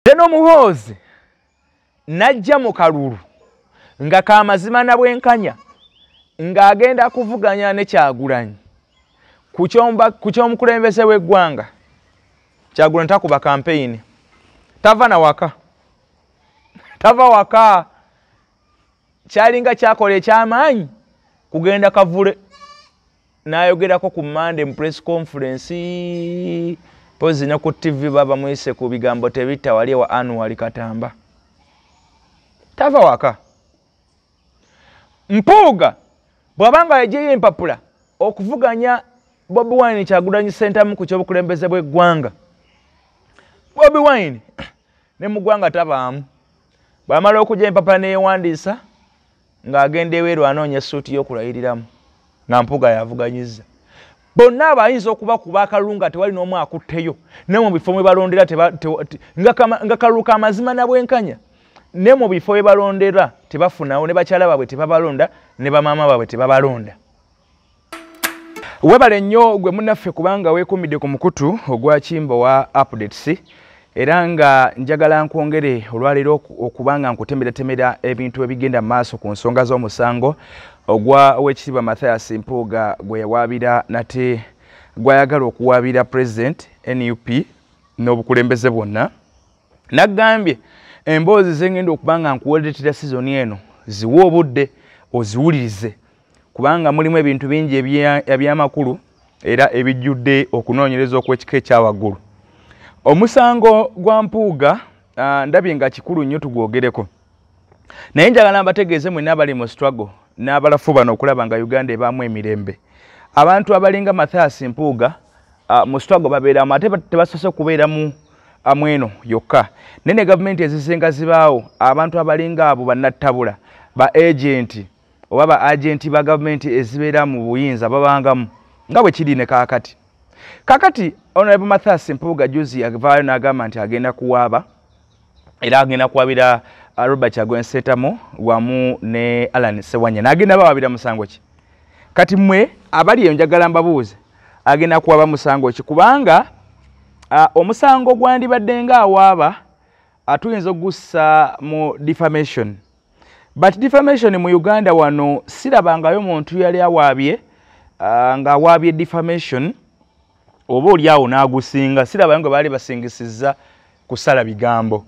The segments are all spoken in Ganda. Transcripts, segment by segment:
General Muhoozi najja mu kalulu nga kamazima na bwenkanya ng'agenda kuvuganya ne Kyagulanyi ku ky'omukulembeze w'eggwanga. Kyagulanyi takuba campaign, tava na waka, tava waka, kyalinga kyakola ekyamaanyi kugenda Kavule n'ayogerako ku Monday mu press conference, pozi ne ku TV baba mwise ku bigambo tebitta wali wa Anwar Katamba. Tava waka. Mpuuga bw'abanga yaggyeyo empapula okuvuganya Bobi Wine Kyagulanyi Ssentamu ku ky'obukulembeze bw'eggwanga, Bobi Wine ne mu ggwanga tabaamu. Bw'amala okujja empapula neyewandiisa ng'agenda eweeru anoonya essuuti y'okulayiriramu nga Mpuuga yavuganyizza. Bonna abayinza okubakuba akalulu nga tewali n'omu akutteyo, ne mu bifo mwe balondera nga kalulu ka mazima na bwenkanya, ne mu bifo bye balondera tebafunawo, ne bakyala baabwe tebabalonda, ne bamaama baabwe tebabalonda. Webale nnyo gwe munnaffe kubanga weekuumidde ku mukutu ogwa Kimbowa Updates, era nga njagala nkwongere olwaleero okubanga nkutemeratemera ebintu ebigenda mu maaso ku nsonga z'omusango ogwa Oweekitiibwa Mathias Mpuuga gwe yawaabira nate gw'ayagala okuwaabira President NUP n'obukulembeze bwonna. Naggambye emboozi zengenda okuba nga nkuweretera sizoni eno ziwe obudde oziwulirize, kubanga mulimu ebintu bingi ebyamakulu era ebijjudde okunoonyereza okw'ekika ekya waggulu. Omusango gwa Mpuuga ndabye nga kikulu nnyo tugwogereko, naye njagala mbategeeze mwenna abali mu struggle n'abalafu bano okulaba nga Uganda ebaamu emirembe. Abantu abalinga Mathias Mpuuga mu struggle babeeramu, ate tebasoose kubeeramu amweno yokka, naye ne gavumenti ezisinga zibaawo abantu abalinga abo bannattabula ba agenti oba ba agenti ba gavumenti ezibeera mu buyinza babangamu nga bwe kiri ne kaakati. Kaakati Honorable Mathias Mpuuga juzi yavaayo n'agamba nti agenda kuwaaba, era agenda kuwaabira Robert Kyagulanyi Ssentamu wamu ne Allan Ssewanyana. Agenda bawaabira musango ki? Kati mmwe abali eyo njagala mbabuuze, agenda kuwaaba musango ki? Kubanga omusango gwandibadde nga awaaba tuyinza okugussa mu defamation, but defamation mu Uganda wano sirabangayo muntu yali awaabye ng'awaabye defamation oba oli awo n'agusinga. Sirabayo nga baali basingisizza kusala bigambo,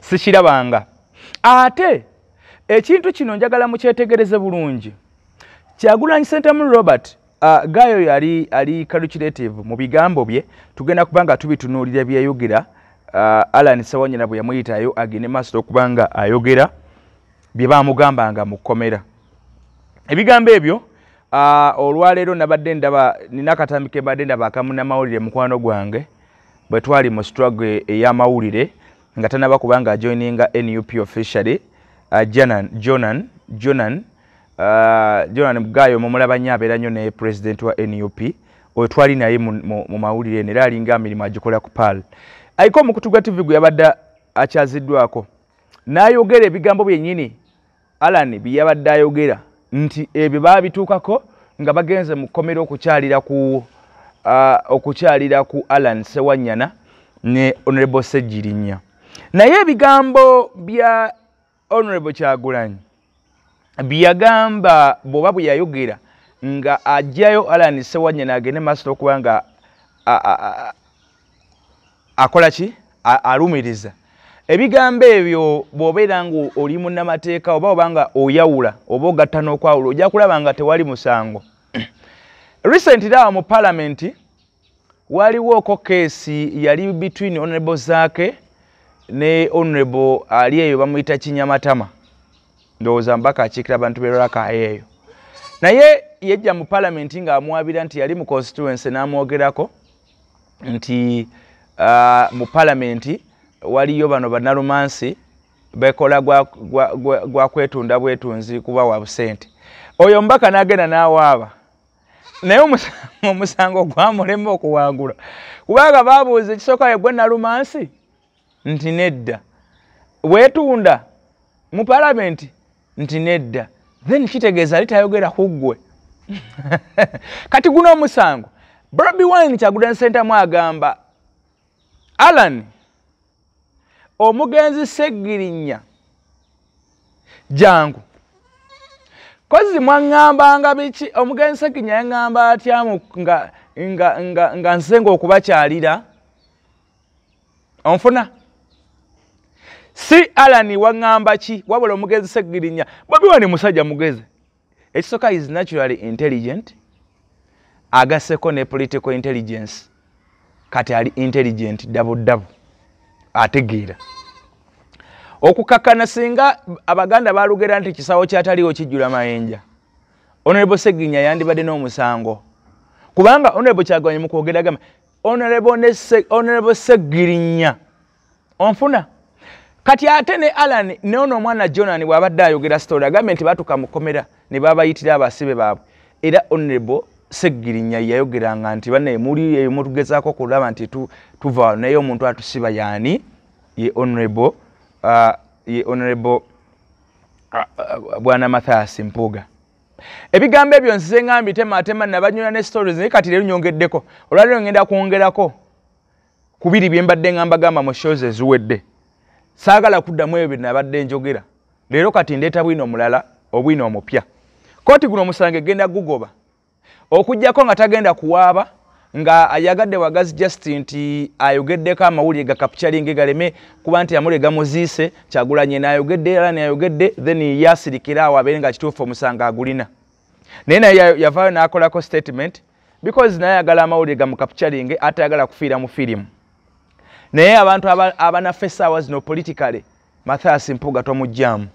sikirabanga. Ate ekintu kino njagala mukyetegereze bulungi. Kyagulanyi Ssentamu Robert gayo yali ali calculative mu bigambo bye, tugenda kubanga tubitunuulira byeyogera. Allan Ssewanyana bwe yamuyitayo agende maaso okubanga ayogera bye baamugambanga mu kkomera. Ebigambo ebyo olwaleero nabadde ndaba nina akatambi ke mbadde ndaba akamunnamawulire mukwano gwange bwe twali mu struggle ey'amawulire nga tanaba kubanga ajoininga NUP officially, Jonan Gayo mumulaba nnyo, abeera nnyo ne president wa NUP oyo twali naye mu mawulire eno, era alinga mirimu agikola ku PAL. Aliko omukutu gwa TV gwe yabadde akyaziddwako n'ayogera ebigambo byennyini Allan bye yabadde ayogera nti ebyo baabituukako nga bagenze mu kkomera okukyalira ku Allan Ssewanyana ne Honorable Ssegirinya. Naye ebigambo bya Honorable Kyagulanyi byagamba bw'oba bwe yayogera nga ajjayo Allan Ssewanyana agende maaso okuba nga akola ki, alumiriza ebigambo ebyo. Bw'obeera nga oli munnamateeka oba obanga oyawula oba ogatta n'okwawula, ojja kulaba nga tewali musango. Recently awo mu palamenti waliwooko case yali between Honorable Zaake ne Honorable ali eyo bamuyita Kinyamatama, ndowooza mbaka akiikira abantu b'e Rakai eyo, naye yejja mu palamenti ng'amuwabira nti yali mu constituency n'amwogerako nti mu palamenti waliyo bano bannalumansi bekola gwa kwetunda bwetunzi kuba wa busente. Oyo mbaka n'agenda n'awaaba, naye omusango gwamulema okuwangula kubanga babuuza ekisooka, gwe nalumansi? Nti nedda. Weetunda mu palamenti? Nti nedda. Then kitegeeza ali tayogera ku ggwe. Kati guno omusango Bobi Wine Kyagulanyi Ssentamu agamba Alan, omugenzi Ssegirinya jangu. Kozi mwaŋŋambanga biki? Omugenzi Ssegirinya yaŋŋamba atya nga nsenga okubakyalira? Onfuna? Si Alan waŋŋamba ki, wabula omugenzi Ssegirinya. Bobi Wine musajja mugezi. Ekisooka, is naturally intelligent, agasseko ne political intelligence. Kati ali intelligent double double, ategeera. Okukakkana, singa Abaganda balugera nti kisawo kyataliwo kijjula mayinja, Honorable Ssegirinya yandibadde n'omusango, kubanga Honorable Kyagulanyi mu kwogera gamba Honorable Ssegirinya. Onfuna? Kati ate ne Alan ne ono omwana Jonan bw'abadde ayogera story, agambye nti batuuka mu kkomera ne babayitira abasibe baabwe, era Honorable Ssegirinya yayogeranga nti bannaye muli eyo mutugezaako okulaba nti tuva wano, naye omuntu atusiba yaani? Ye Honorable Bwana Mathias Mpuuga. Ebigambo ebyo nzize nga mbitematema, nabanyola ne stories, naye kati leero nyongeddeko. Olwaleero ngenda kwongerako kubiri bye mbadde nga mbagamba mu shows eziwedde. Saagala kuddamu ebyo bye nabadde njogera. Leero kati ndeeta bwino omulala, obwino omupya. Kooti guno omusango egenda gugoba, okugjako nga tagenda kuwaaba, nga ayagadde wagazi just nti ayogeddeko amawulire gakapchalinge galeme kuba nti amawulire gamuziise. Kyagulanye n'ayogedde, era nayogedde, then yasirikira awo abeere nga kituufu omusango agulina. Naye yavaayo n'akolako statement because naye ayagala amawulire gamukapchalinge, ate ayagala kufiira mu firimu. Naye abantu abanafe essaawa zino politically, Mathias Mpuuga tomugjamu.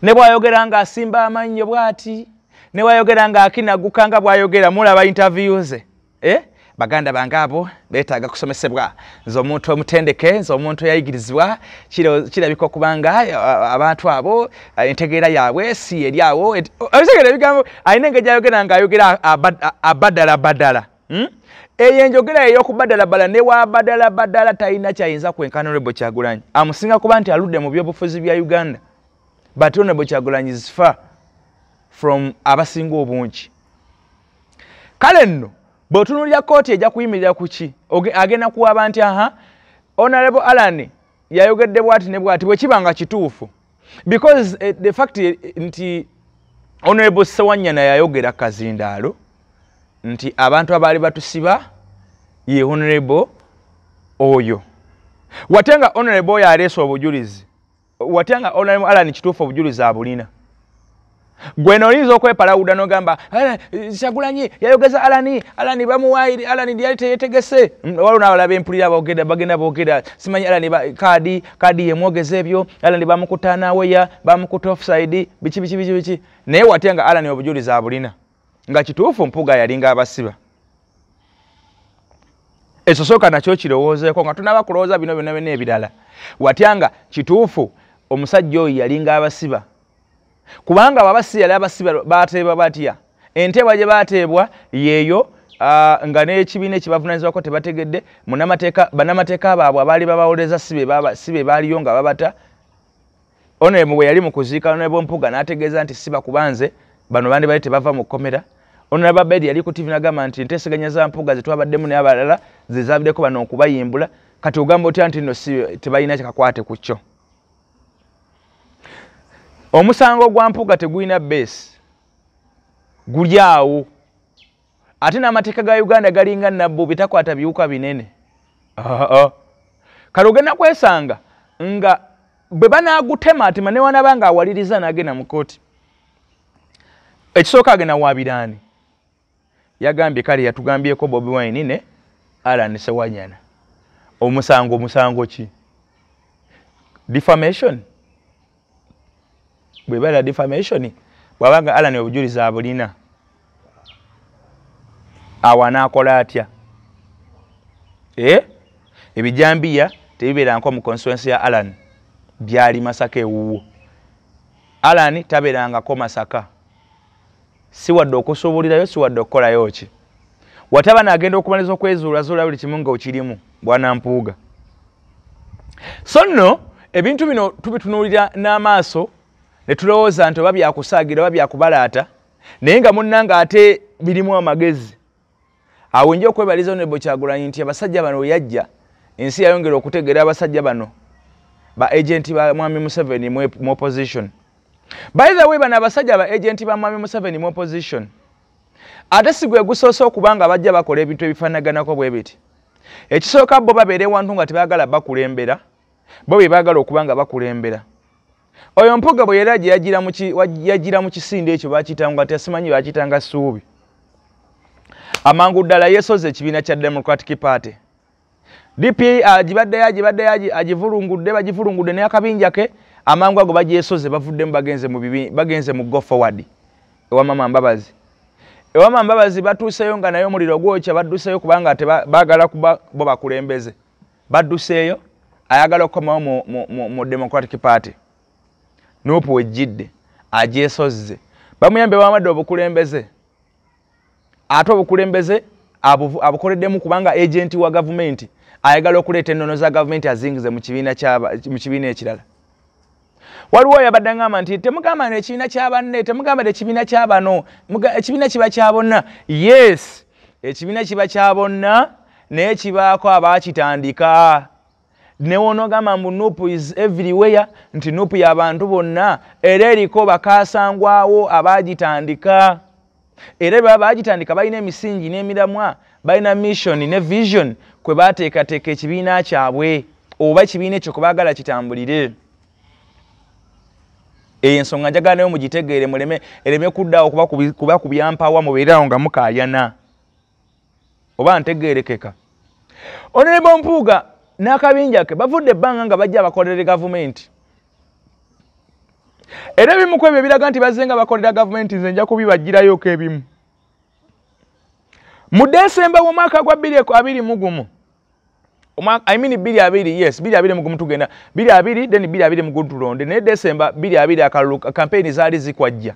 Ne bw'ayogera ng'asimba amannyo bw'ati, ne bw'ayogera ng'akinaguka nga bw'ayogera, mulaba interview ze, eh? Baganda bange abo beetaaga kusomesebwa. Nze omuntu omutendeke, nze omuntu eyayigirizibwa, kirabika okubanga abantu abo entegeera yaabwe si eri awo. Obitegera ebigambo, alina engeri gyayogera ng'ayogera abadala badala, Eyo enjogera ey'okubadalabala, ne wabadalabadala talina kyayinza kwenkana Honorable Kyagulanyi. Amusinga kuba nti aludde mu byobufuzi bya Uganda, but Honorable Kyagulanyi is far from abasinga obungi. Kale nno bw'otunuulira kooti ejja kuyimirira ku ki? Agenda kuwaba nti aha, Honorable Alan yayogedde bwati ne bwati, bwe kiba nga kituufu, because the fact nti Honorable Sewanyana yayogera kazindaalo nti abantu abaali batusiba ye Honorable oyo, wate nga Honorable oyo aleese obujulizi, wate nga Honorable Alan kituufu obujulizi abulina. Gwe noyinza okwepalawuda nogamba Kyagulanyi yayogeza Alani, Alani bamuwairi, Alani yali teyetegese. Waliwo n'abalala bempulira boogera, bagenda boogera simanyi Alani kaadi, kaadi yemwogeza ebyo, Alani bamukuta naweya, bamukuta offside, biki biki biki biki. Naye watya nga Alani obujulizi abulina nga kituufu Mpuuga yalinga abasiba? Ekyo sooka nakyo kirowoozeeko nga tunaba kulowooza bino byonna byonna ebirala. Watya nga kituufu omusajja oyo yalinga abasiba? Kubanga baba si yali abasiba, bateebwa batya? Enteebwa gye bateebwa yeeyo nga n'ekibiina ekibavunanyizibwako tebategedde, bannamateeka baabwe abaali babawoleza si be baaliyo nga babata. Honorable bwe yali mu kuziika Honorable Mpuuga n'ategeeza nti siba kubanze bano bandibadde tebava mu kkomera. Honorable Abedi yali ku TV n'agamba nti enteeseganya za Mpuuga ze twabaddemu n'abalala ze zaviddeko bano okubayimbula. Kati ogamba otya nti nno si tebalina kyakakwate ku kyo? Omusango gwa Mpuuga tegulina base, guli awo. Ate n'amateeka ga Uganda galinga nabbubi, takwata biwuka binene. Kale ogenda kwesanga nga bwe banaagutemaatema, ne wanaba nga awaliriza n'agenda mu kooti, ekisooka agenda waabiraani? Yagambye kale yatugambyeko Bobi Wine ne Alan Sewanyana. Omusango, omusango ki? Defamation. Bw'ebeera defamation, bw'abanga Alan obujulizi abulina, awo anaakola atya? Eh? Ebijambiya tebibeeranko mu constituency ya Alan, byali Masaka ewuwo. Alan tabeerangako Masaka, si wadde okusuubulirayo, si wadde okukolayo ki. Wataba naagenda okumaliriza okwezuulazuula buli kimu nga okirimu bwana Mpuuga. So nno ebintu bino tubitunuulira n'amaaso ne tulowooza nti oba byakusaagira oba byakubalaata, naye nga munnanga ate birimu amagezi. Awo nja okwebaliza Honorable Kyagulanyi nti abasajja bano we yajja Ensi yayongera okutegeera abasajja bano ba agenti ba Mwami Museveni mu opposition. By the way, bano abasajja ba agenti ba Mwami Museveni mu opposition, ate si gwe gusoose okubanga bajja bakola ebintu ebifaanaganako bwe biti. Ekisooka, bo babeera ewantu nga tebaagala bakulembera, bo bye baagala okuba nga bakulembera. Oyo Mpuuga bwe yera gye yagira mu kisinde ekyo bakiyitanga, tesimanyi bakiyitanga ssuubi, amangu ddala yeesoze ekibiina kya Democratic Party, DP. Agibaddeyo, agibaddeyo, agivulungudde, bagivulungudde naye akabinja ke amangu ago bagyesoze, bavuddemu, bagenze mu Go Forward ewa Mama Mbabazi. Ewa Mama Mbabazi batuuseyo nga naye omuliro gwokya. Badduseeyo kubanga baagala kuba bo bakulembeze. Badduseeyo, ayagala okukomawo mu Democratic Party. NUP wejjidde agyesozze, bamuyambe, bamadde obukulembeze, ate obukulembeze abukoleddemu kubanga agenti wa gavumenti ayagala okuleeta ennono za gavumenti azingize mu kibiina ekirala. Waliwo yabadde ngamba nti temugamba nti ekibiina kya banne, temugamba nti ekibiina kya bano, ekibiina kiba kya bonna. Yes, ekibiina kiba kya bonna, naye kibaako abaakitandika. Newoonogamba mbu NUP is everywhere, nti NUP y'abantu bonna, era eriko bakasangwawo abaagitandika. Era baba bagitandika balina emisingi n'emiramwa, balina mission ne vision kwe bateekateeka ekibiina kyabwe oba ekibiina ekyo kwe baagala kitambulire. Eyo ensonga njagala nayo mugitegeere, muleme ereme kuddaawo kuba ku byampawa, mubeerawo nga mukaayana oba ntegeerekeka. Honorable Mpuuga n'akabinja ke bavudde ebbanga nga bajja bakolere gavumenti, era ebimu ku ebyo ebiraga nti bazze nga bakolera gavumenti, nze nja kubibagirayoko ebimu. Mu Desemba w'omwaka gwa 2021, I mean 20, yes, 2021, tugenda 20, then 2021 tulonde, naye Desemba 20 akalulu, kampeyini zaali zikwajja.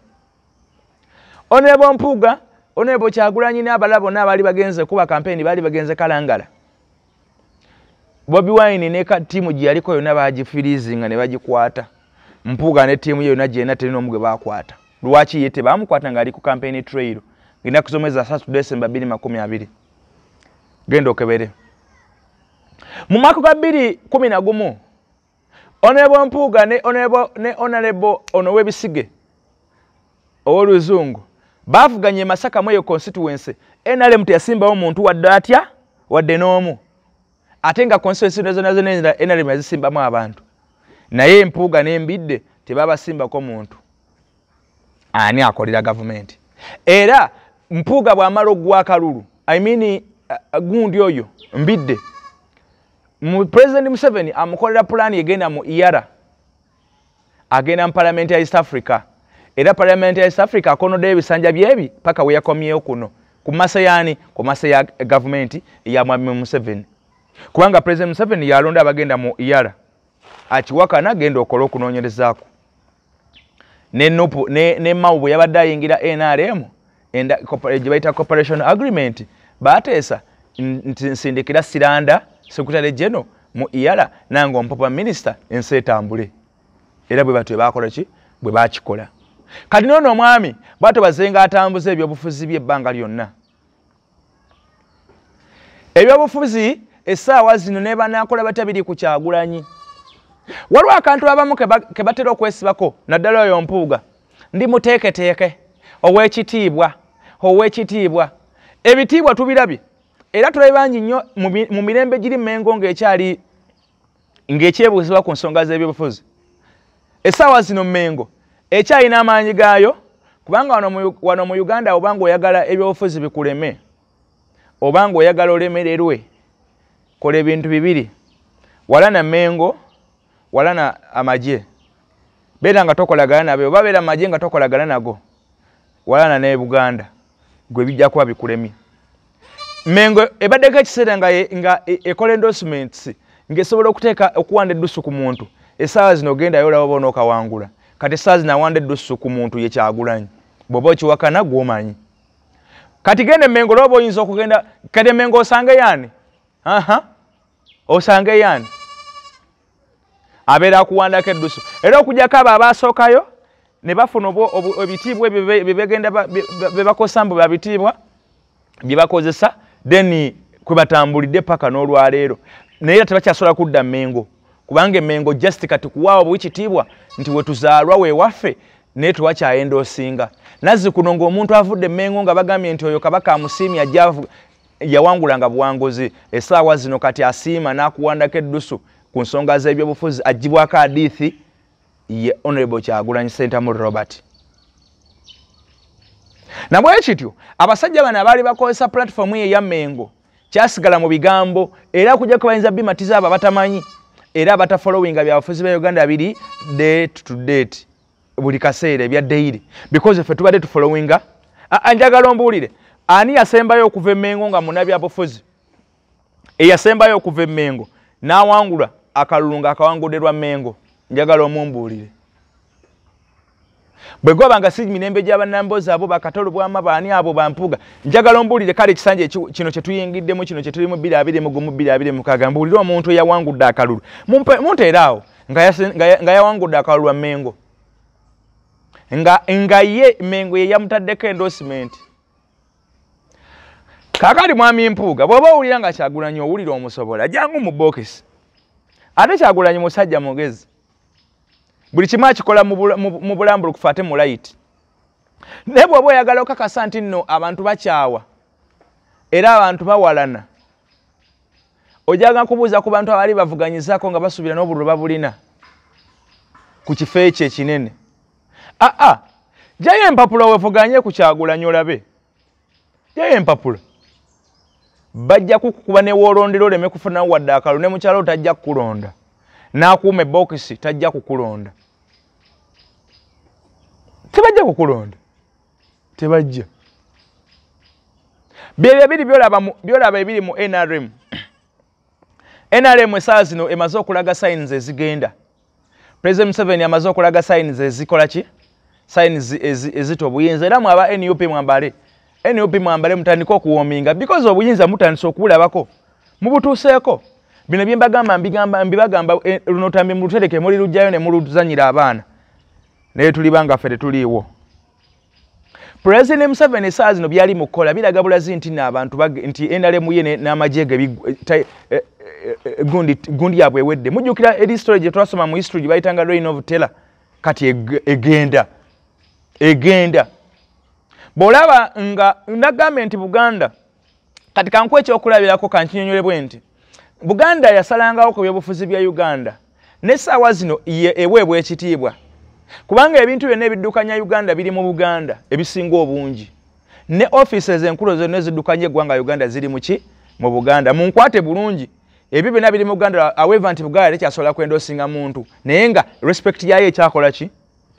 Honorable Mpuuga, Honorable Kyagulanyi n'abalala bonna abaali bagenze kuba kampeyini baali bagenze Kalangala. Bobi Wine ne ttiimu gye yaliko yonna bagifirizinga ne bagikwata. Mpuuga ne ttiimu ye yonna gyena terina omu gwe bakwata. Lwaki ye tebamukwata ng'ali ku campaign trail ng'ennaku z'omwezi 3 Desemba 2020? Genda okebere. Mu mwaka gwa 2011, Honorable Mpuuga ne Honorable ono w'ebisige ow'oluzungu baavuganye e Masaka mu eyo constituency. NRM teyasimbawo muntu wadde atya, wadde n'omu, ate nga constituency zonna zonna NRM yazisimbamu abantu, naye Mpuuga n'Embidde tebabasimbako muntu. Ani akolera gavumenti? Era Mpuuga bw'amala oggwa akalulu, I mean, gundi oyo Mbidde, mu President Museveni amukolera pulaani egenda mu EALA, agenda mu palamenti ya East Africa. Era palamenti ya East Africa akonoddeyo ebisanja byebi paka we yakomyewo kuno ku masa yaani, ku masa ya gavumenti eya Mwami Museveni, kubanga President Museveni yalonda abagenda mu EALA. Akiwakana, genda okole okunoonyerezaako. Ne NUP ne Mao bwe yabadde ayingira NRM, gye bayita cooperation agreement, bateesa nti nsindikira Siranda secretary general mu EALA, nange ompapa minisita, ensi etambule. Era bwe batyo bakola ki, bwe bakikola. Kati noono omwami bwatyo bazenga atambuza ebyobufuzi bye ebbanga lyonna. Ebyobufuzi essaawa zino ne banaakola batya biri ku Kyagulanyi. Waliwo akantu abamu ke batera okwesibako, naddala oyo Mpuuga, ndi muteeketeeke, ow'ekitiibwa, ow'ekitiibwa. Ebitiibwa tubirabye era tulabe bangi nnyo mu mirembe giri Mengo ng'ekyali ng'ekyebuuzibwa ku nsonga z'ebyobufuzi. Essaawa zino Mengo ekyalina amaanyi gaayo, kubanga wano mu Uganda obanga oyagala ebyobufuzi bikuleme, obanga oyagala olemererwe, kola ebintu bibiri: walana Mengo, walana amagye, beera nga tokolagana nabyo, oba beera amagye nga tokolagana nago, walana ne Buganda, gwe bijja kuba bikulemye. Mengo ebaddeko ekiseera nga ekola endorsements, ng'esobola okuteeka okuwanda eddusu ku muntu. Essaawa zino ogendayo olaba bona okawangula. Kati essaawa zino awanda eddusu ku muntu ye Kyagulanyi. Bw'oba okiwakana, gw'omanyi. Kati genda Emengo olaba oyinza okugenda kati Emengo osange yaani, aha, osange yaani abeera akuwandako eddusu. Era okujjako abo abaasookayo ne bafuna ebitiibwa ebyo bye bagenda bye bakosa mbu babitiibwa bye bakozesa, then kwe batambulidde paka n'olwaleero. Naye era tebakyasobola kudda Mmengo, kubanga Emmengo just kati kuwaawo bwekitiibwa nti wetuzaalwa weewaffe, naye tewakyayenda osinga. Nazzi kuno ng'omuntu avudde Mmengo nga bagambye nti oyo Kabaka amusiimye ajja yawangulanga buwanguzi, essaawa zino kati asiima n'akuwandako eddusu ku nsonga z'ebyobufuzi, aggyibwako adiithi ye Honorable Kyagulanyi Ssentamu Robert. Nabwe kityo abasajja bano abaali bakozesa platform ye eya Mmengo kyasigala mu bigambo, era kujja kubayinza bimatiza abo abatamanyi era abatafollowinga byabufuzi bya Uganda biri date to date buli kaseera ebya daily, because ffe tubadde tufollowinga. Njagala ombuulire, ani yasembayo okuva Emmengo nga munnabyabufuzi eyasembayo okuva Emmengo n'awangula akalulu nga akawangudde lwa Mmengo? Njagala omumbuulire. Bwe gwaba nga si mirembe gy'abannambozi abo bakatolo bwama baani abo bampuga, njagala ombuulire. Kale ekisanja kino kye tuyingiddemu, kino kye tulimu 2021 2026, mbuulire omuntu eyawangudde akalulu munteera awo nga yawangudde akalulu lwa Mmengo, nga ye Mmengo ye yamutaddeko endorsement. Kaakati mwami Mpuuga, bw'oba owulira nga Kyagulanyi owulira omusobola, jangu mu bookisi. Ate Kyagulanyi musajja mugezi, buli kimu akikola mu bulambulukufu ate mu layiti. Naye bw'oba oyagala okakasa nti nno abantu bakyawa era abantu bawalana, ojaga kubuuza ku bantu abaali bavuganyizaako nga basuubira n'obululu babulina ku kifo ekyo ekinene. Aa, jayo empapula wevuganye ku Kyagulanyi olabe, jayo empapula, bajja kukukuba ne woolondera oleme kufunawo wadde akalulu, ne mukyalo tajja kukulonda, n'akuuma ebokisi tajja kukulonda, tebajja kukulonda, tebajja. Byebyo ebiri byolaba ebiri mu NRM. NRM essaawa zino emaze okulaga signs ezigenda. President Museveni amaze okulaga signs ezikola ki? Signs ezita obuyinza. Era mwaba NUP mwambale, NUP mwambale, mutandike okuwominga, because obuyinza mutandise okubulabako, mubutuuseeko. Bino bye mbagamba mbigamba mbibagamba, luno tambi mulutereke, muli lujjayo ne muluzanyira abaana, naye tuliba nga ffe tetuliiwo. President Museveni essaawa zino byali mu kukola biraga bulazi nti nno abantu nti NRM ye n'amagye ge gundi yabwe ewedde. Mujjukira eri story gye twasoma mu history gye bayitanga Reign of Terror? Kati egenda egenda. Bw'olaba nga nagambye nti Buganda, kati kankuwa ekyokulabirako, kankinyonyole bwe nti Buganda yasalangawo ku byobufuzi bya Uganda, n'essaawa zino ye eweebwa ekitiibwa, kubanga ebintu byonna ebiddukanya Uganda biri mu Buganda ebisinga obungi, ne offices enkulu zonna eziddukanya eggwanga Uganda ziri muki? Mu Buganda. Munkwate bulungi, ebyo byonna biri mu Buganda. However, nti Buganda tekyasobola kwendosinga muntu, naye nga respect yayo ekyakola ki?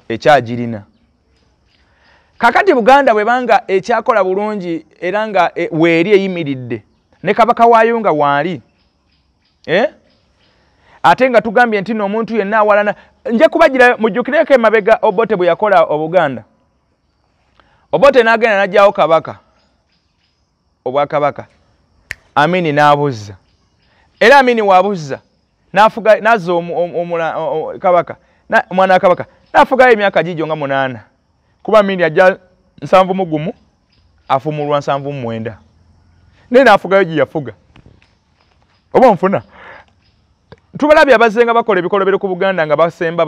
Ekyagirina. Kakati Buganda bwebanga ekyakola bulungi era nga weeri eyimiridde ne kabaka waayo nga waali, eh? Ate nga tugambye nti n'omuntu yenna awalana nje kubagira. Mujjukireko emabega Obote bwe yakola Obuganda, Obote n'agenda n'aggyawo kabaka, obwakabaka, Amini n'abuzza. Era Amini wabuzza n'afuga, n'azza kabaka, omwana wa kabaka n'afugayo emyaka gigyo nga 8, kuba Amini ajja 71, afumulwa 79, naye n'afugayo gye yafuga. Oba nfuna tubalabye abazze nga bakola ebikolobero ku Buganda nga basemba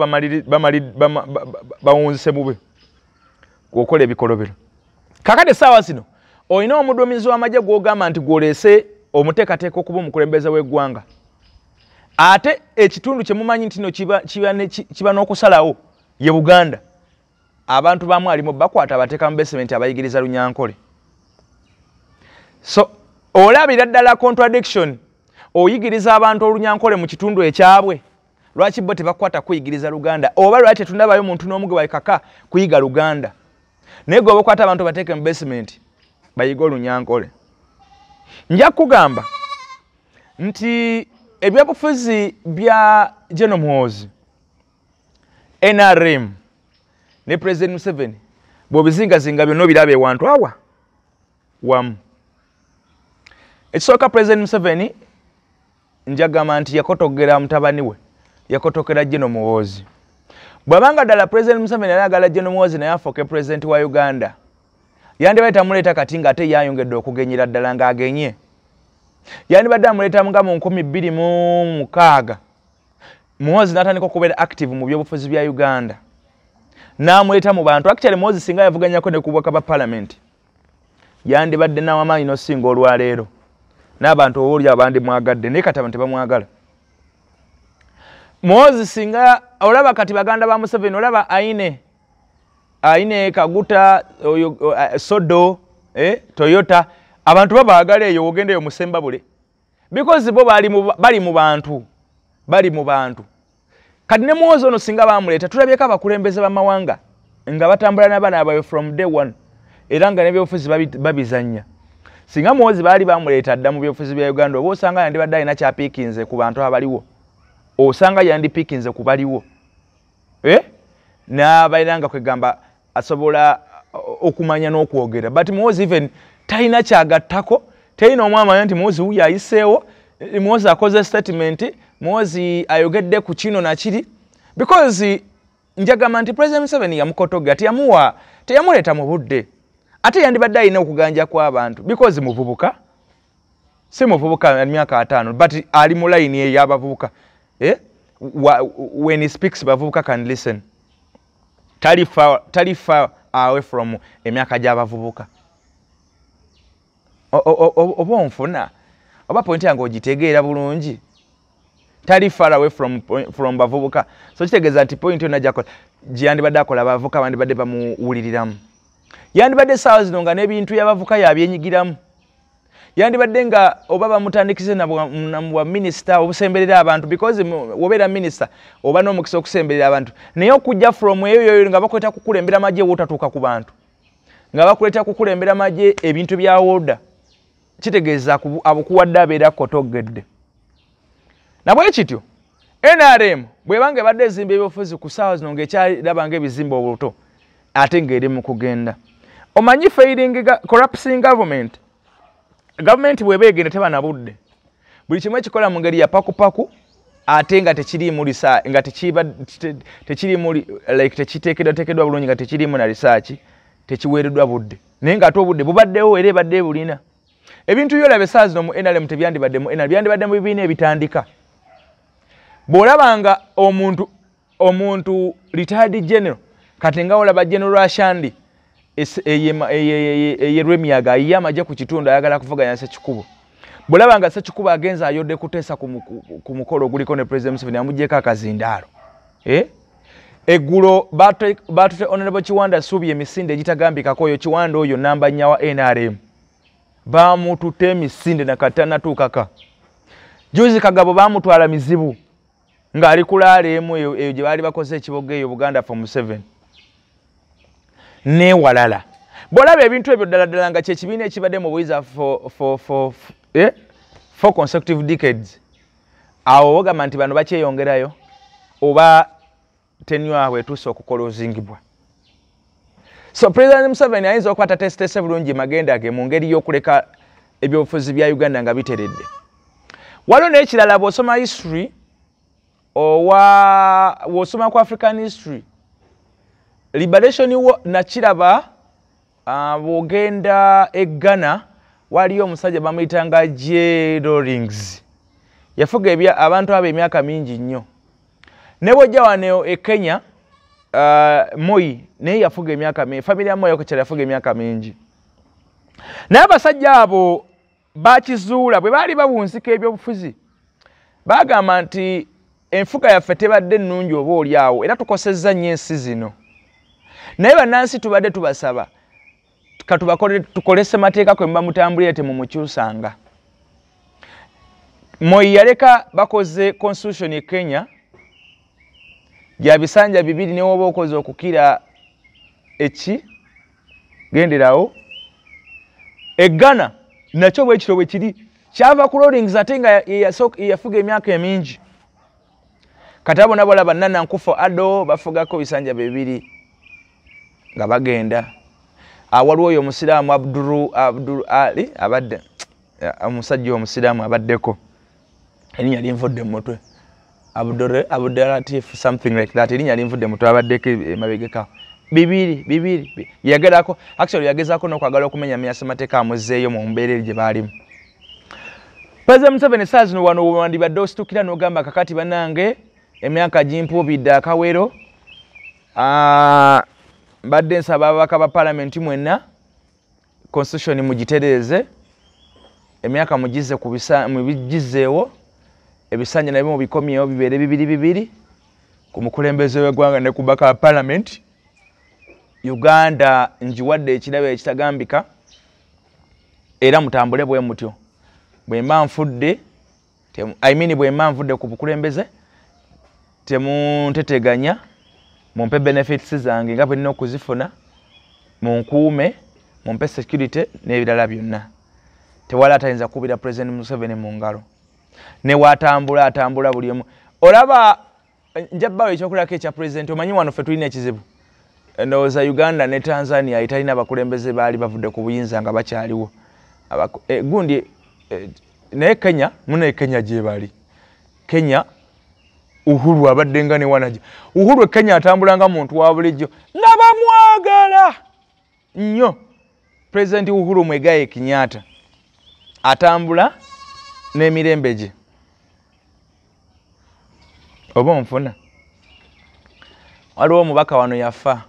bawunzise bube okukola ebikolobero. Kakati essaawa zino olina omuduumizi w'amagye gw'ogamba nti gw'oleese omuteekateeka okuba omukulembeze w'eggwanga, ate ekitundu kye mumanyi nti no kiba n'okusalawo ye Buganda. Abantu bamu alimu bakwata bateeka mu basement, abayigiriza Lunyankole. So olabira ddala contradiction. Oyigiriza abantu Olunyankole mu kitundu ekyabwe, lwaki bo tebakwata kuyigiriza Luganda? Oba lwaki tetunabayo muntu n'omu gwe bakaka kuyiga Luganda, naye gwe obakwata abantu bateeke mu basement bayiga Olunyankole? Nja kugamba nti ebyobufuzi bya General Muhoozi, NRM ne President Museveni, bw'obizingazinga byonna obiraba ewantu awa wamu. Ekisooka, President Museveni njagamba nti yakotogera mutabani we, yakotokera General Muhoozi. Bw'abanga ddala President Museveni yali ayagala General Muhoozi naye afuuke president wa Uganda, yandibadde tamuleeta kati ng'ate yayongedde okugenyera ddala ng'agenye. Yandibadde amuleeta nga mu 2006, Muhoozi n'atandika okubeera active mu byobufuzi bya Uganda, n'amuleeta mu bantu. Actually Muhoozi singa yavuganyako ne ku bubaka bwa parliament, yandibadde n'amaanyi n'osinga olwaleero, n'abantu oba oli abandi mwagadde, naye kati abantu tebamwagala. Muhoozi singa olaba kati baganda ba Museveni, olaba Aine Kaguta, oyo Sodo, Toyota, abantu babaagala eyo ogenda eyo Musembabule, because bo bali mu bantu, bali mu bantu. Kati ne Muhoozi ono singa bamuleeta, tulabyeko abakulembeze b'amawanga nga batambula n'abaana baabwe from day one, era nga n'ebyobufuzi babizannya. Singa Muhoozi baali bamuleeta dda mu byobufuzi bya Uganda, oba osanga yandibadde alina kyapiikinze ku bantu abaliwo, osanga yandipiikinze ku baliwo, n'abalina nga kwegamba asobola okumanya n'okwogera. But Muhoozi even talina kyagattako, talina omwamanya nti Muhoozi wuyo ayiseewo, Muhoozi akoze statement, Muhoozi ayogedde ku kino nakiri, because njagamba nti President Museveni yamukotoga, teyamuleeta mu budde. Ate yandibadde alina okuganja kw'abantu because muvubuka, si muvubuka myaka 50, but ali mu layini ey'abavubuka. When he speaks, bavubuka can listen. Tali far away from emyaka gy'abavubuka. Oba onfuna, oba point yange ogitegeera bulungi. Tali far away from bavubuka. So kitegeeza nti point yonna gy'akola, gyeyandibadde akola, abavubuka bandibadde bamuwuliriramu. Yandibadde essaawa zino nga n'ebintu by'abavubuka yabyenyigiramu. Yandibadde nga oba bamutandikize na bwa minisita obusemberera abantu, because wobeera minisita oba n'omukisa okusemberera abantu. Naye okujja from eyo yoyo nga bakweta kukulembera magye w'otatuuka ku bantu, nga bakuleeta kukulembera magye ebintu bya woda, kitegeeza abukuwadde abeera kotogedde. Nabwe kityo NRM bw'ebanga ebadde ezimba ebyobufuzi ku ssaawa zino ng'ekyalaba ng'ebizimba obuto, ate ng'eri mu kugenda. Omanyi failing collapsing government, gavumenti bw'eba egenda teba na budde, buli kimu ekikola mu ngeri ya pakupaku, ate nga tekiriimu nga tekiriimu like tekiteekeddwateekeddwa bulungi, nga tekiriimu na research, tekiweereddwa budde, naye ng'ate obudde bubaddewo era ebadde bulina. Ebintu by'olaba essaawa zino mu NRM tebyandibadde mu NRM, byandibadde mu bibiina ebitandika. Bw'olabanga omuntu retired general, kati nga olaba General Rashandi eye Lwemiyaga ayiye amagye ku kitundu ayagala kuvuganya Ssekikubo. Bw'olaba nga Ssekikubo agenze ayodde kuteesa ku mukolo oguliko ne President Museveni, amuggyeko akazindaalo. Eggulo batute Honorable Kiwanda Suubi emisinde egitagambikako. Oyo Kiwanda oyo namba nnya wa NRM, bamututte emisinde nakatanatuukaka. Juzi Kagabo bamutwala mizibu ng'ali kulaala emu eyo gye baali bakoze ekibogo eyo Buganda for Museveni newalala. Bw'olaba ebintu ebyo ddala ddala nga kyekibiina ekibadde mu buyinza for consecutive decades, awo ogamba nti bano bakyeyongerayo oba tenure yaabwe etuuse okukolozingibwa. So President Museveni ayinza okuba tateesiteese bulungi magenda ge mu ngeri y'okuleka ebyobufuzi bya Uganda nga biteredde. Waliwo n'ekirala, bw'osoma history owa bw'osoma ku African history, liberation war nakiraba, bw'ogenda e Ghana waliyo omusajja bamuyitanga J. Rawlings, yafuga abantu abo emyaka mingi nnyo. Ne bw'ojja wano e Kenya, Moi naye yafuga emyaka mingi, family ya Moi okukyala yafuga emyaka mingi. Naye abasajja abo bakizuula bwe baali babunzika ebyobufuzi, bagamba nti enfuga yaffe tebadde nnungi oba oli awo, era tukosezza nnyo ensi zino. Naye bannansi tubadde tubasaba katubakole, tukole ssemateeka kwe muba mutambulira temumukyusanga. Moi yaleka bakoze constitution e Kenya gya bisanja 2, ne woba okoze okukira eki genderawo. E Ghana nakyo bwe kityo bwe kiri, kyava ku Rawlings ate nga yafuga emyaka emingi. Kati abo nabo olaba Nana Akufo-Addo bafugako bisanja 2 nga bagenda. Waliwo oyo omusiraamu Abdul Ali abadde omusajja omusiraamu abaddeko, erinnya linvudde mu mutwe, Abdul Latif something like that, erinnya linvudde mu mutwe, abaddeko emabegeka bibiri bibiri yagerako. Actually yagezaako n'okwagala okumenya ssemateeka amuzzeeyo mu mbeera eri gye baalimu. President Museveni essaawa zino wano wandibadde ositukira n'ogamba kakati bannange emyaka gimpuubidde akawero, mbadde nsaba ababaka ba palamenti mwenna constitution mugitereeze, emyaka mugize ku mubigizeewo, ebisanja nabyo mubikomyewo bibeere bibiri bibiri ku mukulembeze w'eggwanga ne ku baka ba palamenti. Uganda njiwadde ekirabo ekitagambika era mutambule bwe mutyo. Bwe mba nfudde, I mean bwe mba nvudde ku bukulembeze temunteteganya, mumpe benefits zange nga bwe nnina okuzifuna, munkuume, mumpe security n'ebirala byonna. Tewali atayinza kukubira President Museveni mu ngalo. Ne waatambula atambula buli omu. Olaba nja bbawo ekyokulabirako ekya President, omanyi wano ffe tulina ekizibu. Ndowooza Uganda ne Tanzania etalina abakulembeze baali bavudde ku buyinza nga bakyaliwo. Gundi naye Kenya, muno Kenya gye bali. Kenya Uhuru abadde nga ne wanaje. Uhuru Kenya atambula nga muntu wa bulijjo nga bamwagala nnyo. President Uhuru Muigai Kenyatta atambula n'emirembe gye. Oba onfuna? Waliwo omubaka wano yafa.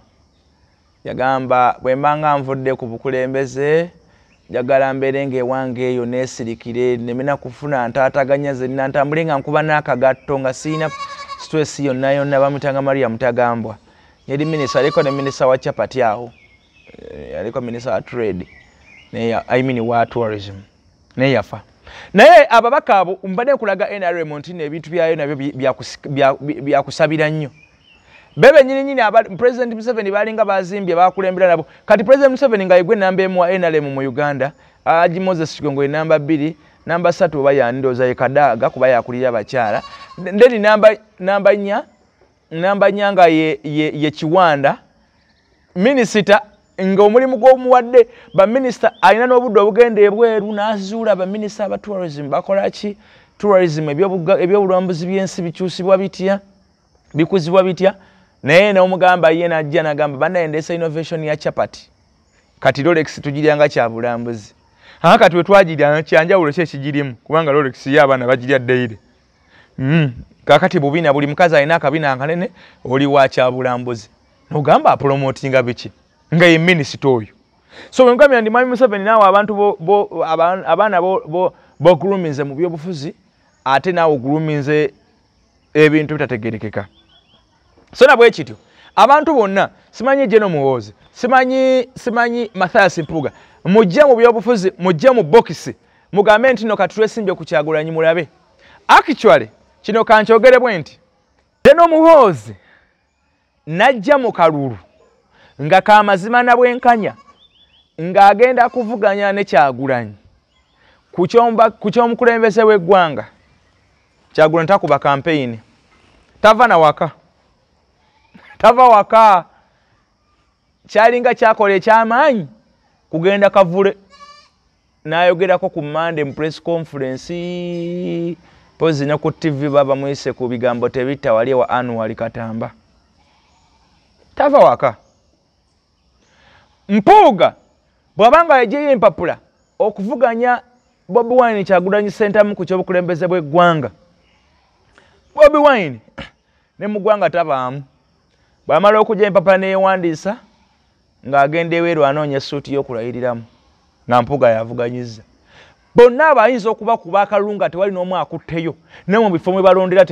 Yagamba bwe mba nga nvudde ku bukulembeze njagala mbeere ng'ewange eyo neesirikire nneme kufuna ntaataganya zenna, ntambule nga nkuba n'akagatto nga sirina stress yonna yonna. Bamuyitanga Maria Mutagambwa. Yali minisita, aliko ne minisita wa chapati awo, aliko minisita wa trade naye, I mean wa tourism, naye yafa. Naye ababaka abo mbadde nkulaga NRM nti ebintu byayo nabyo byakusabira nnyo. Bebe nyini nyini President Museveni balinga bazimbye bakulembera nabo. Kati President Museveni nga yegwe namba emu wa NRM mu Uganda, Haji Moses Kigongo namba 2, namba 3 oba yandooza ye Kadaga kuba yakulira abakyala. Ndeni namba 4, namba 4 nga ye Kiwanda. Minisita nga omulimu gw'omuwadde ba minisita alina n'obudde obugenda ebweru n'azuula ba minisita aba tourism bakola ki, tourism ebyobulambuzi by'ensi bikyusibwa bitya, bikuzibwa bitya. Naye n'omugamba ye n'ajja n'agamba bannaye ndeese innovation ya chapati. Kati Rolex tugirya nga kya bulambuzi. Kati we twagirya kyanjawulo ki ekigirimu kubanga Rolex ye abaana bagirya daily. Kaakati bubina buli mukazi alina akabina akanene oli wa kya bulambuzi. N'ogamba apromotinga biki nga ye minisita oyo. So bwe nkugambye nti Mwami Museveni naawe abantu abaana b'oguluminze mu byobufuzi ate naawe oguluminze ebintu bitategeerekeka. So na bwe kityo abantu bonna simanyi General Muhoozi, simanyi Mathias Mpuuga, mujje mu byobufuzi, mujje mu bokisi mugambe nti no kati twesimbye ku Kyagulanyi mulabe. Actually kino kankyogere bwe nti General Muhoozi najja mu kalulu nga kamazima na bwenkanya ng'agenda kuvuganya ne Kyagulanyi ku ky'omukulembeze w'eggwanga. Kyagulanyi takuba campaign, tava na waka, tava waka. Kyalinga kyakola ekyamaanyi kugenda Kavule n'ayogerako ku Monday mu press conference, pozi ne ku TV baba muyise ku bigambo tebitta wali wa Anwar Katamba. Tava waka. Mpuuga bw'abanga yaggyeyo empapula okuvuganya Bobi Wine Kyagulanyi Ssentamu ku ky'obukulembeze bw'eggwanga, Bobi Wine ne mu ggwanga tabaamu. Bw'amala okujja empapula neyewandiisa ng'agenda eweeru anoonya essuuti y'okulayiriramu nga Mpuuga yavuganyizza. Bonna abayinza okubakuba akalulu nga tewali n'omu akutteyo, ne mu bifo mwe balondera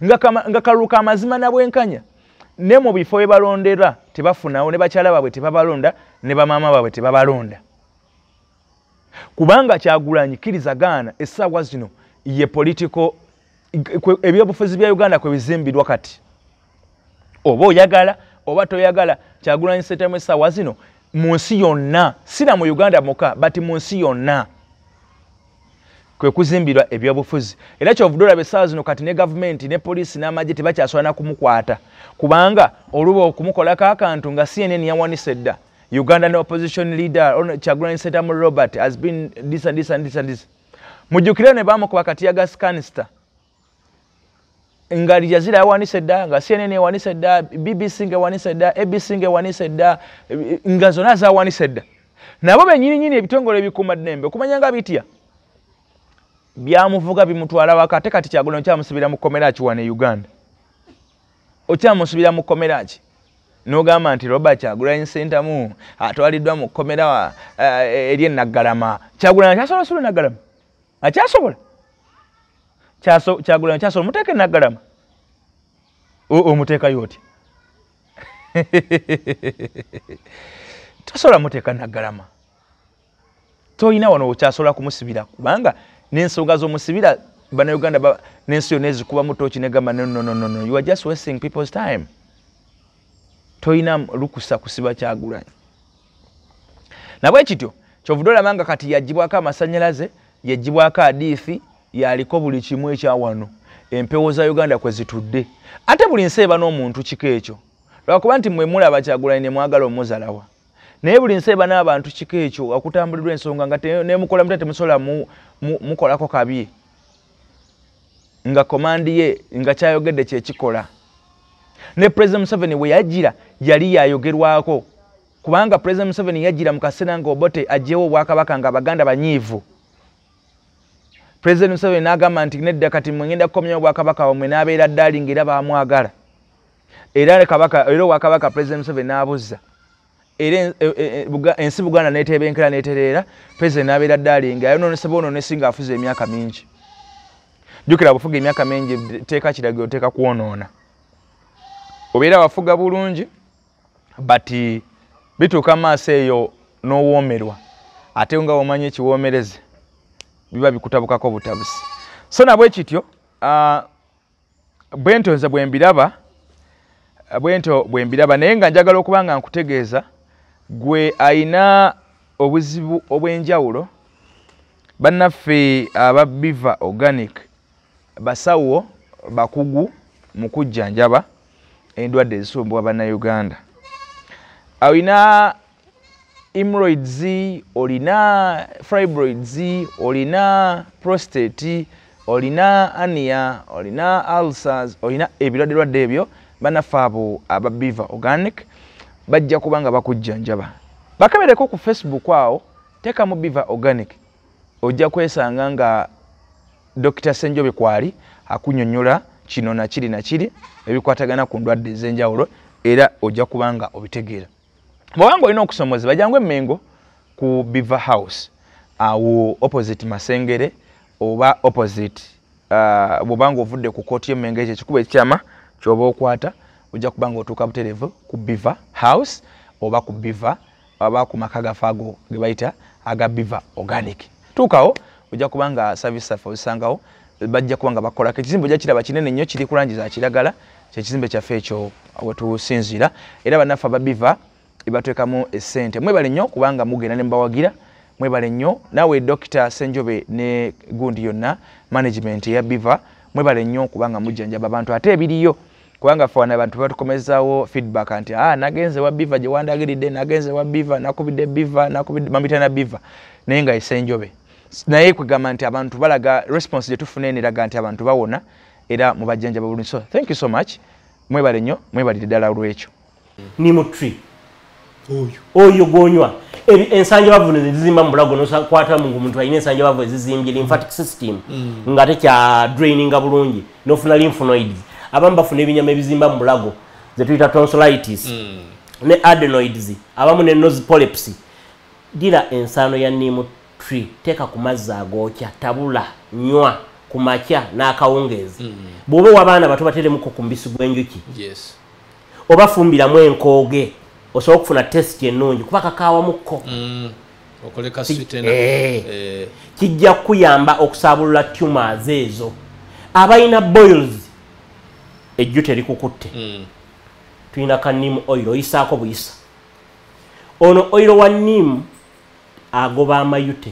nga kalulu ka mazima na bwenkanya, ne mu bifo bye balondera tebafunawo, ne bakyala baabwe tebabalonda, ne bamaama baabwe tebabalonda. Kubanga Kyagulanyi kkiriza gaana essaawa zino ye political ebyobufuzi bya Uganda kwe bizimbirwa kati. Oba oyagala oba toyagala, Kyagulanyi Ssentamu essaawa zino mu nsi yonna, si na mu Uganda mwokka, but mu nsi yonna kwe kuzimbirwa ebyobufuzi. Era kyovudde olaba essaawa zino kati ne gavumenti ne poliisi n'amagye tebakyasobola na kumukwata, kubanga oluba okumukolako akantu nga CNN yawanise dda. Ugandan opposition leader Kyagulanyi Ssentamu Robert has been this and this and this and this. Mujjukire ne bamukuba kati ya gas canister nga Al Jazeera yawanise dda, nga CNN ewanise dda, BBC ng'ewanise dda, ABC ng'ewanise dda, nga zonna zawanise dda. Nabo bennyini nnyini ebitongole ebikuumaddembe okumanya nga bitya. Byamuvuga bimutwala waka ate kati Kyagulanyi okyamusibira mu kkomera ki wano e Uganda? Okyamusibira mu kkomera ki? N'ogamba nti Robert Kyagulanyi Ssentamu atwaliddwa mu kkomera eri e Naggalama. Kyagulanyi akyasobola osula e Naggalama? Akyasobola? Kyagulanyi akyasobola omuteeka e Naggalama? Omuteekayo otya? Tosobola muteeka Naggalama. Toyina wano okyasobola kumusibira kubanga n'ensonga z'omusibira Bannayuganda n'ensi yonna ezikubamu tooki negamba no, no, no, no, no, you are just wasting people's time. Toyina lukusa kusiba Kyagulanyi. Nabwe kityo kyovudde olaba nga kati yaggyibwako amasannyalaze, yaggyibwako adiithi, yaliko buli kimu ekya wano. Empewo za Uganda kwe zitudde. Ate buli nsi eba n'omuntu kika ekyo. Lwakuba nti mmwe mulaba Kyagulanyi ne mwagala omuzalawa. Naye buli nsi eba n'abantu kika ekyo okutambulirwa ensonga nga nemukola mutya temusobola mukolako kabi. Nga komandi ye nga kyayogedde kye kikola. Ne President Museveni we yajjira yali yayogerwako. Kubanga President Museveni yajjira mu kaseera nga Obote aggyewo obwakabaka nga Abaganda banyiivu. President Museveni n'agamba nti nedda kati mwe ngenda kukomyawo obwakabaka bwammwe n'abeera ddaali ng'era baamwagala. Era kabaka, era obwakabaka President Museveni n'abuzza. Era ensi Buganda n'etebenkera n'etereera, President n'abeera ddaali nga yayonoonese bwonoonesi ng'afuze emyaka mingi. Jjukira bw'ofuga emyaka mingi teeka kiragiro teeka kwonoona. Obeera wafuga bulungi but bituuka maaso eyo n'owoomerwa ate nga omanyi ekiwoomereze biba bikutabukako butabusi. So nabwe kityo bwentyo nze bwe mbiraba, bwentyo bwe mbiraba naye nga njagala okuba nga nkutegeeza gwe ayina obuzibu obw'enjawulo. Bannaffe aba Biva Organic basawo bakugu mu kujjanjaba endwadde ezisumbuwa Bannayuganda. Olina hemorrhoids, olina fibroids, olina prostate, olina hernia, olina ulcers, olina ebirwadde ebyo, bannaffe abo aba Biva Organic bajja kuba nga bakujjanjaba. Bakebereko ku Facebook awo, teekamu Biva Organic, ojja kwesanga nga Dr. Ssenjobe kwali akunnyonnyola kino na kiri na kiri ebikwatagana ku ndwadde ez'enjawulo era ojja kuba nga obitegeera. Bw'obanga olina okusomooza bajjangu e Mmengo ku Biva House awo opposite Masengere oba opposite bw'obanga ovudde ku kkooti y'e Mmengo ekyo ekikubo ekyama ky'oba okwata ojja kuba nga otuuka butereevu ku Biva House oba ku Biva oba ku maka gaffe ago ge bayita aga Biva Organic. Tuukawo ojja kuba nga service zaffe ozisangawo, bajja kuba nga bakolako. Ekizimbe ojja kiraba kinene nnyo kiri ku langi za kiragala, kyekizimbe kyaffe ekyo we tusinziira. Era bannaffe aba Biva ebatwekamu essente. Mwebale nnyo kubanga mugenda ne mubawagira, mwebale nnyo. Naawe Dr. Ssenjobe ne gundi yonna management ya Biva mwebale nnyo kubanga mujjanjaba abantu ate ebiriyo kubanga ffe wano abantu batukomezaawo feedback nti nagenze wa Biva gye wandagiridde, nagenze wa Biva, nakubidde Biva, nakubidde bamuyita na Biva naye nga ye Ssenjobe. Naye kwegamba nti abantu balaga response gye tufuna eno eraga nti abantu bawona era mubajjanjaba bulungi. So thank you so much, mwebale nnyo, mwebalire ddala olw'ekyo. Neem tree oyo gw'onywa ensanjabavu ne zizimba mu bulago n'okwata mu muntu alina ensanjabavu ezizimbye lymphatic system nga tekya draininga bulungi n'ofuna lymph nodes. Abamu bafuna ebinyama ebizimba mu bulago ze tuyita tonsillitis ne adenoids, abamu ne nose polyps. Gira ensaano ya neem tree, teeka ku mazzi agookya, tabula, nywa ku makya n'akawungeezi. Bw'oba ow'abaana bato bateremuko ku mubisi gw'enjuki oba fumbiramu enkooge osobola okufuna test ennungi kuba kakaawamuko. Kijja kukuyamba okusaabulula tumors ezo. Abalina boils ejju terikukutte, tulina ka neem oil oyisaako buyisa. Ono oil wa neem agoba amayute.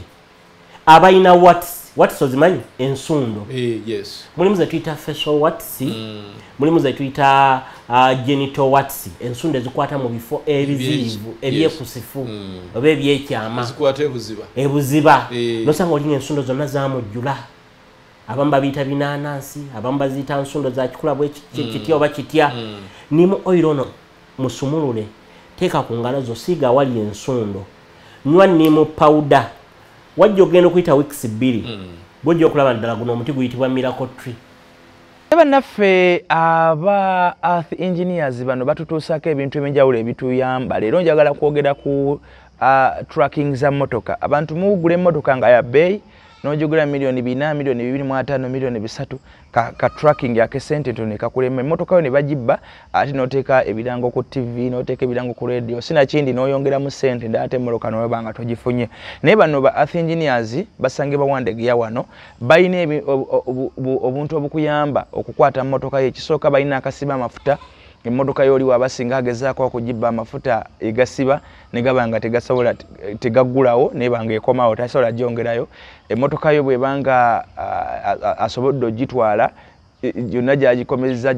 Abalina warts, warts ozimanyi? Ensundo. Mulimu ze tuyita facial warts, mulimu ze tuyita genital warts, ensundo ezikwata mu bifo ebizibu ebyekusifu oba ebyekyama ebuziba. Nosanga olina ensundo zonna zamujjula. Abamu babiyita binaanansi, abamu baziyita nsundo za kikula bwe kitya oba kitya. Neem oil ono musumulule, teeka ku ngalo zo, siiga awali ensundo, nywa neem powder. Wajja ogenda okuyita weeks 2 Gwojja okulaba ddala guno omuti guyitibwa miracle tree. Bannaffe aba Earth Engineers bano batutuusaako ebintu ebyenjawulo ebituyamba. Leero njagala kwogera ku tracking za mmotoka. Abantu mugula emmotoka nga ya bbeeyi, n'ogigula 4 miliyoni, 2.5 miliyoni, 3 miliyoni, ka tracking ak'essente ntono ne kakulema emmotoka yo ne bagibba, ate n'oteeka ebirango ku TV, n'oteeka ebirango ku radio, sinakindi n'oyongeramu ssente ndala, ate emmotoka n'oba nga togifunye. Naye bano ba Earth Engineers basangibwa Wandegeya wano, balina obuntu obukuyamba okukwata mmotoka yo. Ekisooka, balina akasiba amafuta. Emmotoka y'oli waba singa agezaako okugibba, amafuta egasiba ne gaba nga tegasobola, tegaggulawo, neba nga ekomawo, tasobola gyongerayo. Emmotoka yo bw'ebanga asobodde ogitwala yonna gyagikomezza,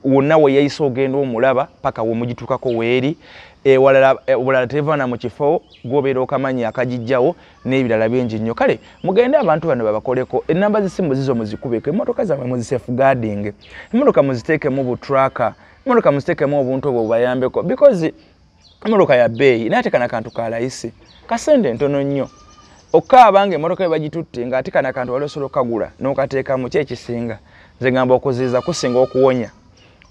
wonna we yayise ogenda omulaba paka wemugituukako weeri. Ewalala obulala tevaana mu kifo gwobeera okamanyi akagijjawo n'ebirala bingi nnyo. Kale mugende abantu bano babakoleko. Enamba z'essimu zizo muzikubeko, emmotoka zammwe muzisafeguarding, emmotoka muziteekemu bu tracker, emmotoka muziteekemu obuntu obwo bubayambeko, because emmotoka ya bbeeyi, naye ate kana kantu ka layisi, kasente ntono nnyo. Okaaba nga emmotoka bagitutte, ng'ate kana kantu wali osobola okukagula n'okateekamu. Ki ekisinga? Nze ngamba okuziyiza kusinga okuwonya.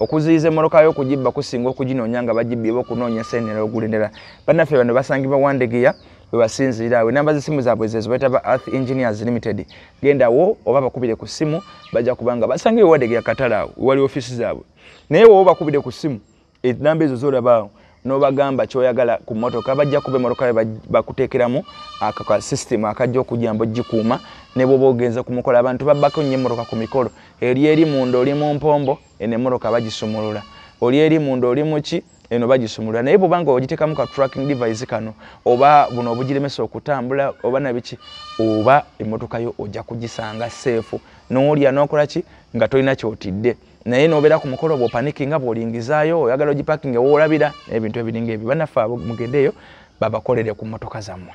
Okuziyiza emmotoka yo okugibba kusinga okuginoonya nga bagibbye oba okunoonya sente ogula endala. Bannaffe bano basangibwa Wandegeya we basinziira awo. Enamba z'essimu zaabwe zezo, bayita ba Earth Engineers Limited. Gendawo oba bakubire ku ssimu, bajja kubanga basangibwa Wandegeya katale awo wewali ofiisi zaabwe. Naye woba bakubire ku ssimu enamba ezo zolaba awo n'obagamba kyoyagala ku mmotoka, bajja kuba emmotoka yo bakuteekeramu ako ka system akajja okujamba ogikuuma. Ne bw'oba ogenze ku mukolo, abantu babbako nnyo emmotoka ku mikolo. Eri eri munda oli mu mpombo, eno emmotoka bagisumulula. Oli eri munda oli muki, eno bagisumulula. Naye bw'oba nga ogiteekamu ka tracking device kano, oba buno obugiremesa okutambula oba nabiki, oba emmotoka yo ojja kugisanga safe, n'olya n'okola ki nga tolina kyotidde. Naye n'obeera ku mukolo bw'opanikinga, bw'olingizaayo oyagala ogipakinga woolabira n'ebintu ebiringa ebyo. Bannaffe abo mugendeeyo babakolere ku mmotoka zammwe.